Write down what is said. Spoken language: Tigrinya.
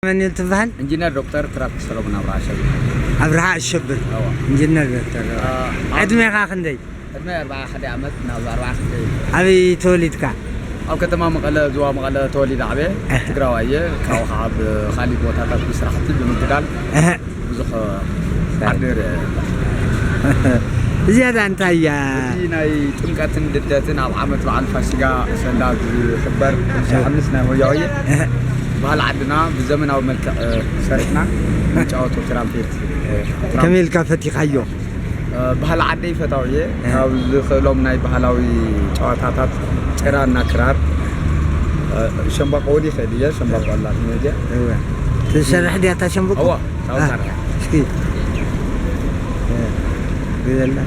መን እዩ ትበሃል? ኢንጂነር ዶክተር ትራፊክ ሰሎሞን ኣብርሃ ኣሸብር። ኣብርሃ ኣሸብር። እዋ። ኢንጂነር ዶክተር። አ፣ ዕድሜኻ ክንደይ? ዕድመ ኣርባዓ ሓደ ዓመት ናብ ኣርባዓ ክንደይ እዩ? ኣበይ ተወሊድካ? ኣብ ከተማ መቐለ፣ ዞባ መቐለ ተወሊደ ዓብየ። ትግራዋይ እየ። ካብኡ ከዓ ኣብ ካሊእ ቦታታት ብስራሕቲ ብምግዳል እህ። ብዙሕ ዓዲ ይርአ። ዝያዳ እንታይ እያ? እዚ ናይ ጥምቀትን ልደትን ኣብ ዓመት በዓል ፋሲጋ ሰንዳ ዝኽበር ሸሓንስ ናይ ሆያ ሆየ ባህሊ ዓድና ብዘመናዊ መልክዕ ሰሪሕና ንጫወቶ ትራምፔት። ከመይ ኢልካ ፈቲኻዮ? ባህሊ ዓደይ ፈታው እየ። ካብ ዝኽእሎም ናይ ባህላዊ ጨዋታታት ጭራና ክራር፣ ሸምባቆ እውን ይኽእል እየ። ሸምባቆ ኣላት ሜድያ። እወ። ትሰርሕ ድያ እታ ሸምበቆ? እዋ፣ ካብኡ ሰርሕ። እስኪ ግዘልና።